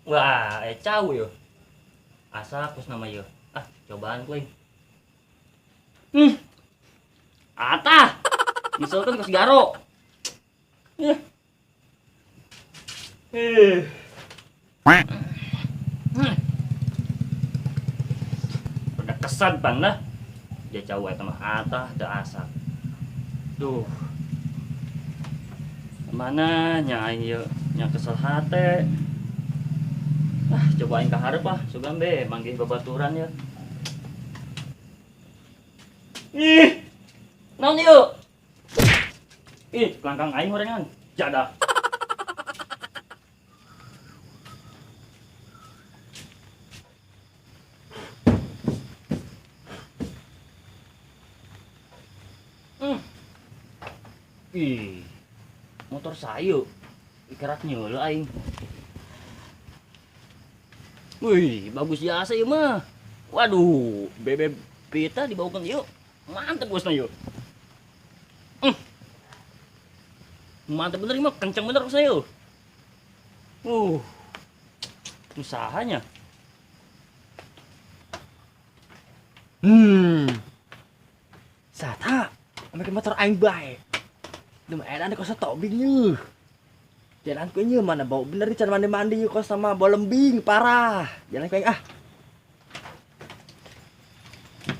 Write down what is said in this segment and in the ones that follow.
Wah, cau yo. Asa kus nama yo. Ah, cobaan kuing. Atah. Misalkan kus garo. Udah kesad pan lah. Dia cau eta mah atah teu asak. Duh. Mana nya aing ieu nya kesel hate. Ah, coba aing ka hareup ah, sugan be manggih babaturan ya. Ih. Naon ieu? Ih, langkang aing horengan. Jadah. Ih, motor sayu, ikerat nyeuleut aing. Wih, bagus jasa ieu mah. Waduh, bebek pita dibawakeun ieu. Mantep bosna ieu. Mantep bener ieu mah, kenceng bener bosna ieu. Usahanya. Sata, make motor aing bae. Duh, edan kos tobing yeuh. Jalan ku nya mana bau bener di can mandi-mandi kos sama bau lembing parah. Jalan ku aing ah.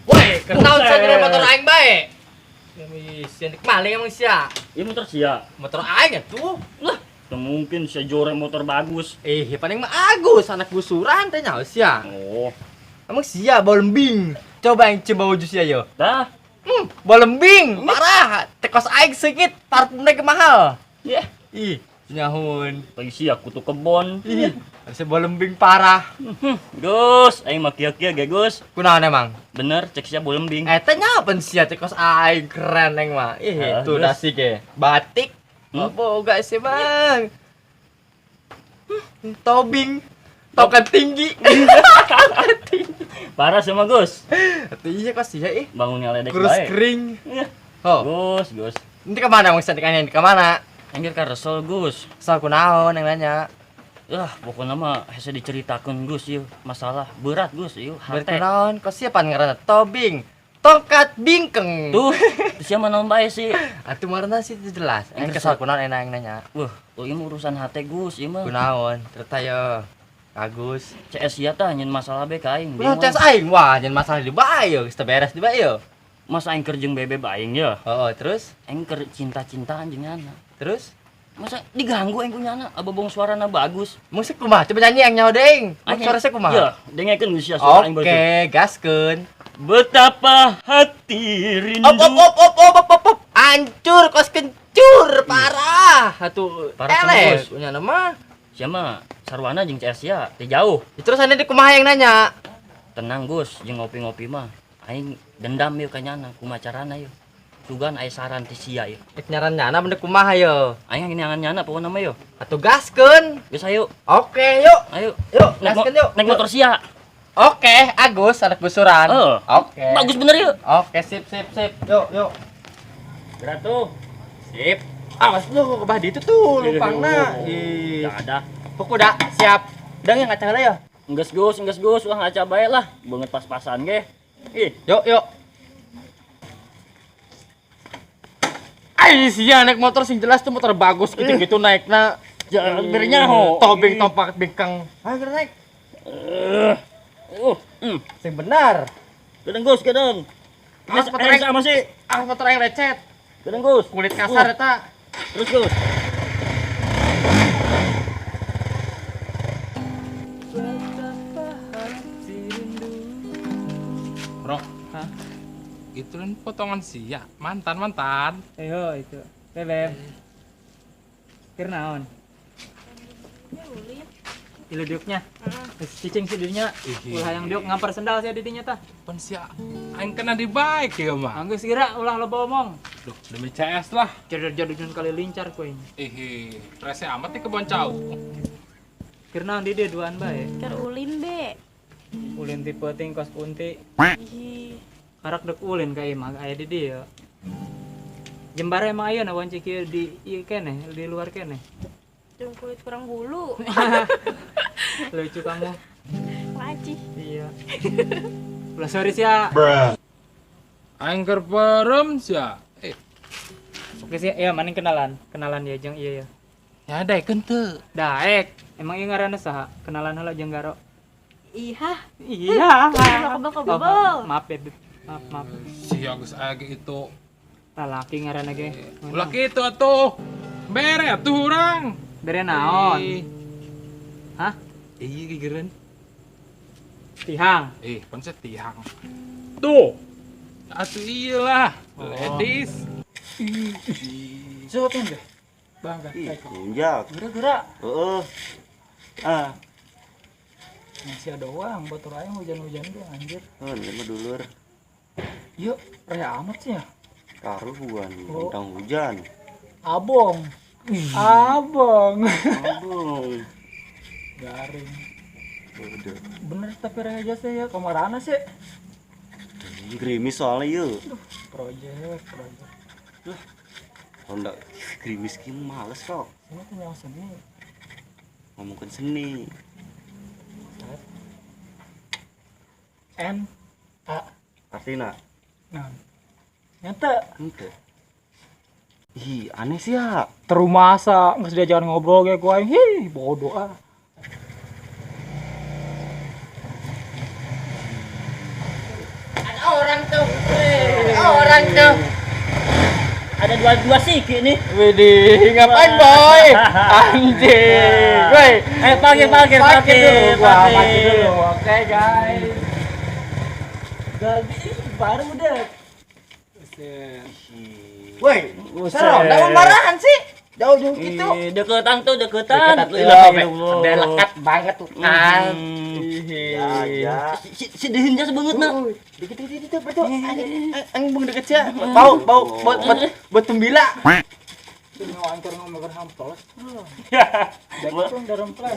Woi, kenaon sia motor aing bae? Ya sia maling emang sia. Ieu motor sia. Motor aing atuh. Lah, teu mungkin sia jore motor bagus. Paling mah Agus anak gusuran teh nyaho sia. Oh. Emang sia bau lembing. Coba aing cium bau jus sia yo. Dah. Bau lembing parah. Tekos aing seungit, parfumna ge mahal. Yeh. Ih, nyahun. Lagi sia kutu kebon. Ih, asa bau lembing parah. Gus, aing mah kieu-kieu ge, Gus. Kunaon emang? Bener, cek sia bau lembing. Eta nyapen sia tekos aing keren aing mah. Ih, itu dasi ge. Batik. Boga sih, Bang. Tobing. Token tinggi. Parah sama Gus. Atuh iya kos sia ih. Bangun ngaledek bae. Kurus kering. Oh. Gus, Gus. Nanti ke mana Bang Santik ke mana? Anjir ka resol Gus. Kesel kunaon yang nanya? Lah, pokoknya mah hese diceritakeun Gus ieu masalah berat Gus ieu hate. Berat kunaon? Kos sia pan ngaranna tobing. Tongkat bingkeng. Tuh, sia mah naon bae sih? Atuh ngaranna sih itu jelas. Aing kesel kunaon enak yang nanya. Wah, ieu mah urusan hate Gus ieu mah. Kunaon? Cerita yo. Agus. CS sia tah nyen masalah be ka aing. Kunaon CS aing? Wah, nyen masalah di bae yo, geus teu beres di bae yo. Masa aing keur jeung bebe aing ya? Heeh, terus aing keur cinta-cintaan jeung nyana. Terus? Masa diganggu aing ku nyana, ababong suarana bagus. Musik kumaha? Coba nyanyi yang nyaho deing. Musik suara sia kumaha? Ya, dengekeun geus sia suara aing bagus. Oke, gaskeun. Betapa hati rindu. Op op op op op op op. Hancur kos kencur parah. Atuh parah eleh nyana mah. Sia mah sarwana jeung CS sia teu jauh. Terus ane di kumaha yang nanya? Tenang Gus, jeung ngopi-ngopi mah aing dendam yeuh ka nyana, kumaha carana yeuh. Sugan aya saran ti sia yeuh. Ek nyaran nyana bener kumaha yeuh? Aing nyangan nyana pokona mah yeuh. Atuh gaskeun. Geus ayo. Oke, yuk. Ayo. Yuk, gaskeun yuk. Naik motor sia. Oke, Agus anak gusuran. Oke. Bagus bener yuk. Oke, sip sip sip. Yuk, yuk. Berat tuh. Sip. Awas lu ke bah ditu tuh lupangna. Ih. Ada. Pokok udah siap. Dang yang ngaca heula ya. Enggeus Gus, enggeus Gus, wah ngaca bae lah. Beungeut pas-pasan ge. Ih, yuk yuk. Ai sia naik motor sing jelas tuh motor bagus gitu-gitu naikna. Jangan biar nyaho. Tobing tompak bingkang. Ayo kita naik. Sing benar. Gedeng Gus, gedeng. Awas motor aing sama sih. Awas motor aing lecet. Gedeng Gus. Kulit kasar eta. Terus Gus. Bro, hah? Itu kan potongan sia, mantan mantan. Ayo itu, bebem. Keur naon? Ilu diuknya. Cicing si dinya. Ulah yang diuk ngampar sendal sia didinya tah. Pan sia aing kena di baik ya mah. Anggeus kira ulah loba omong. Duh, demi CS lah. Jadul-jadul kali lincar ku aing. Ih, rese amat di kebon cau. Keur naon di dieu duaan bae? Keur ulin be. Ulin ti peuting kos kunti. Ih. Karak dek ulin ka imah aya di dieu. Jembar emang ayeuna wanci kieu di ieu keneh, di luar keneh. Jeung kulit kurang bulu. Lucu kamu. Makasih. Iya. Ulah sorry sia. Aing keur perem sia. Oke sih, iya maning kenalan. Kenalan dia jeung ieu ya. Ya daekeun teu. Daek. Emang ieu ngaranna saha? Kenalan heula jeung Garo. Iya. Iya. Kebel. Maaf ya, Beb. Maaf, maaf. Sia geus aya ge itu. Lalaki ngaranna ge. Ulah kitu atuh. Bere atuh urang. Bere naon? Hah? Iya gigireun. Tihang. Pan tihang. Tuh. Atuh iyalah. Ladies. Coba deh. Bangga. Kunjak. Geura-geura. Heeh. Ah. Masih ada doang batur aing hujan-hujan ge anjir. Heuh, mah dulur. Yuk, raya amat sih ya. Karuan, tentang hujan. Abong. Abong. Abong. Garing. Udah. Bener tapi raya jasa ya, kamarana sih? Gerimis soalnya yuk. Project. Lah. Kalau enggak gerimis ki males kok. Sini tuh yang seni. Ngomongin seni. N A artinya nah. Nyata. Ente. Ih, aneh sih ya. Terumasa geus diajakan ngobrol ge ku aing. Hi, bodoh ah. Ada orang tuh. Ada orang tuh. Ada dua siki nih. Widih, ngapain boy? Anjing. Woi, ayo parkir dulu. Oke, guys. Gaji baru deh. Woi, serem, enggak marahan sih. Jauh-jauh gitu. Deketan tuh, deketan. Udah lekat banget tuh kan. Ya. Si dehin jas banget nak. Dikit betul. Aing bung deket sia. Bau buat tembila. Ancar ngomong hamplos.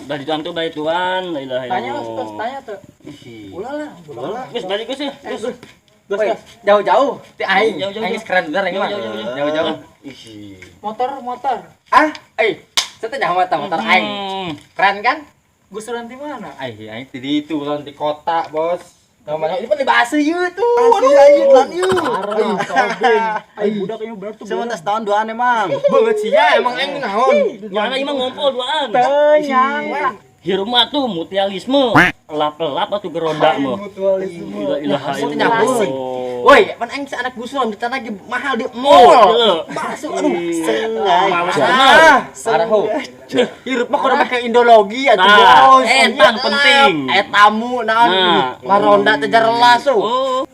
Bari tuan tuh bari tuan, la ilaha illallah. Tanya tuh. Ulah lah. Geus balik geus ya. Geus. Geus jauh-jauh ti aing. Aing keren bener aing mah. Jauh-jauh. Motor. Ah, saya teh motor aing. Keren kan? Gus di mana? Aing di ditu di kota, Bos. Namanya ini pan dibahas ieu tuh. Aduh, ieu lan ieu. Aing budak ieu bener tuh. Sementas tahun duaan emang. Banget sih ya emang aing naon. Nyana ieu mah ngompol duaan. Teu nyangka. Hirup mah tuh mutualisme. Lap-lap atuh geronda mah. Mutualisme. Ilaha illallah. Woi, pan aing anak gusuran di tanah mahal di mall. Masuk aduh, sengaja. Parah ho. Hirup mah kudu make Indologi atuh bos. Etang penting. Tamu naon maronda teh jelas oh.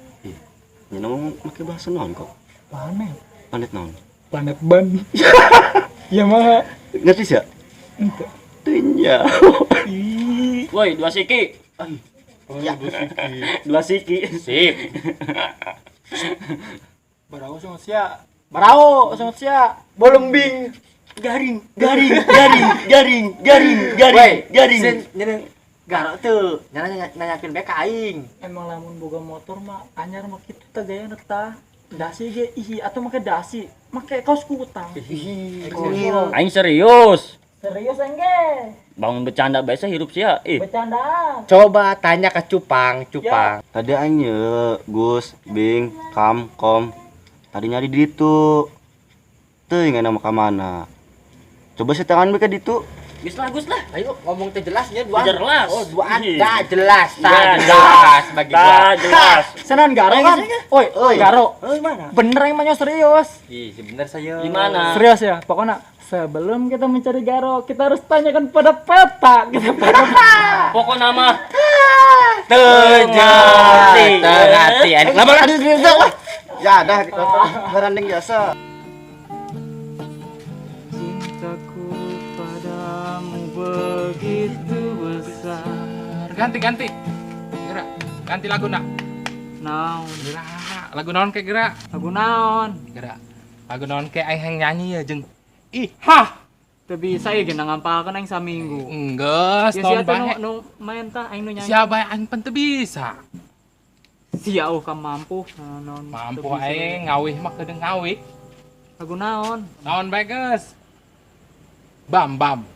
Nya ngomong make bahasa naon kok? Planet. Planet naon? Planet ban. Ya mah. Ngerti sih ya? Ente. Tunya. Woi, dua siki. Ya. Dua siki. Sip. Barau sungut sia. Barau sungut sia. Bolembing. Garing, garing, garing, garing, garing, garing, garing. Sin, garok tuh, nanyakin bae ka aing. Emang lamun boga motor mah anyar mah kitu teh gayana tah. Dasi ge ihi atau make dasi, make kaos kutang. Ihi. Aing serius. Serius engge. Bangun bercanda biasa hirup sia. Bercanda. Coba tanya ke Cupang, Cupang. Ya. Tadi aing ye, Gus, Bing, Kam, Kom. Tadi nyari di ditu. Teuing aya ka mana. Coba setangan mereka ditu. Gus lah, Gus lah. Ayo ngomong teh jelasnya duaan. Jelas. Oh, duaan. Tak jelas, tak jelas bagi gua. Tak jelas. Senan Garo kan? Oi, Garo. Oi, mana? Bener yang mah serius. Ih, bener saya. Gimana? Serius ya, pokoknya sebelum kita mencari Garo, kita harus tanyakan pada peta. Kita pada pokoknya mah Tengerti. Tengerti. Lama lagi. Ya dah kita beranding biasa. Cintaku padamu begitu besar. Ganti. Gerak. Ganti lagu nak. Naon? Gerak. Lagu naon ke gerak? Lagu naon? Gerak. Lagu naon ke aing nyanyi ya jeung. Ih, hah. Teu bisa ieu geuna ngampalkeun aing saminggu. Enggeus, naon bae nu main tah aing nu nyanyi. Sia bae aing pan teu bisa. Sia oh ka mampu. Naon mampu aing ngawih mah kedeung ngawih. Lagu naon? Naon bae geus? Bam bam.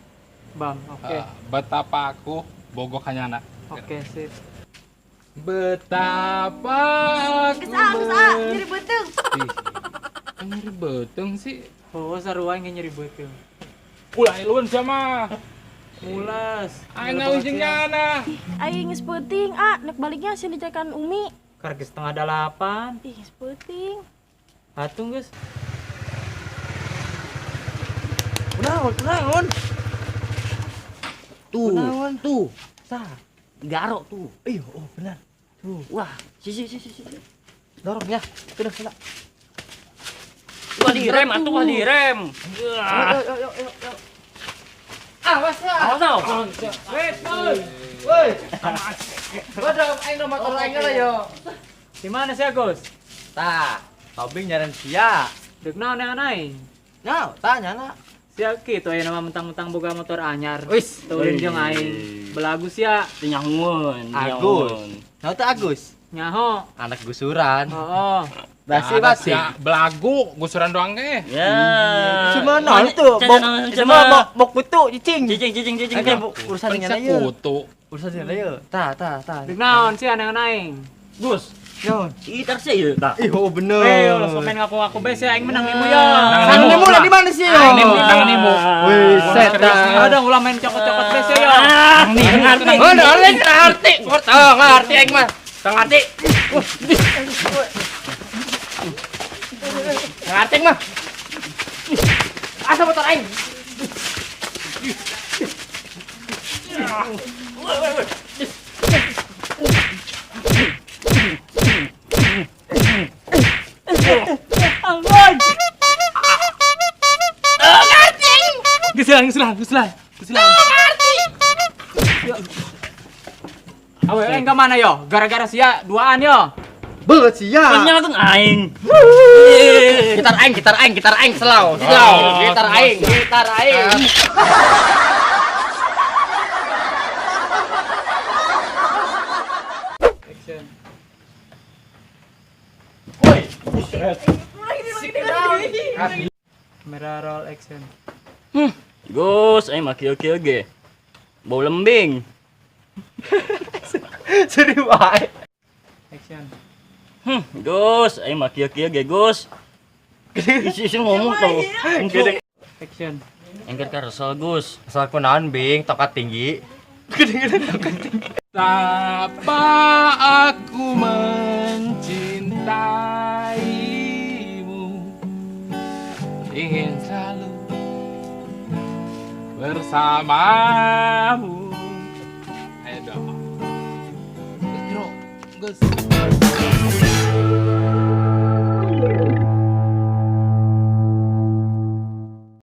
Bam, oke. Betapa aku Bogok hanya anak. Oke, sip. Betapa aku Geus ah, geus ah, nyeri beuteung. Ih, kan nyeri beuteung sih. Oh, sarua aing nyeri beuteung. Ulah iluan sama. Mulas. Aing ujungnya ana. Ih, aing geus peuting ah, nek baliknya sih dicakan Umi. Karek 7:30. Ih, geus peuting. Atuh geus. Kunaon, kunaon? Tuh, Kunaon? tuh. Sah. Garo tuh. Ih, oh benar. Tuh. Wah, si si si si. Dorong ya. Sudah, sudah. Wah direm atuh, wah direm. Ayo, ayo, ayo, ayo, ayo. Awas lah. Awas tau. Wait, woi. Woi. Waduh, aing no motor aing lah yo. Di mana sih, Agus? Tah, tobing nyaran sia. Deuk naon yang aing? Nah, tanya lah. Sia kitu aya nama mentang-mentang boga motor anyar. Wis, Teureun jeung aing. Belagu sia. Teu nyahueun, Agus. Nah, teh Agus. Nyaho. Anak gusuran. Heeh. Basi basi. Ya, belagu, gusuran doang ge. Ya. Cuma nol tuh, bok, cuma bok, bok kutu cicing. Cicing cicing cicing. Oke, urusan dengan aja. Kutu. Urusan dengan aja. Tah, tah, tah. Deuk naon sia yang aing? Gus, Naon? ih tar sih ieu tah. Ih, oh bener. Eh, ulah sok main ngaku-ngaku bae sia aing menang nimu yo. Nang nimu lah di mana sih yo? Nang nimu, nang nimu. Wih, setan. Ada ulah main cokot-cokot bae sia yo. Nang nimu ngerti. Oh, ngerti, ngerti. Ngerti aing mah. Ngerti. Ngerti mah. Asa motor aing. Geus lah, geus lah, geus lah. Geus lah. Awe aing ka mana yo? Gara-gara sia duaan yo. Beut sia. Nyakeun aing. Gitar aing, gitar aing, gitar aing selau. Selau. Gitar aing, gitar aing. Action. Woi. Kamera roll action. Gus, aing mah kieu-kieu ge. Bau lembing. Sedih wae. Action. Gus, aing mah kieu-kieu ge, Gus. Isi-isi ngomong tuh. Action. Engker karesel, Gus. Asal kunaon bing, tongkat tinggi. Betapa aku mencintaimu, ingin selalu bersamamu. Ayo dong. Geus, Bro. Geus.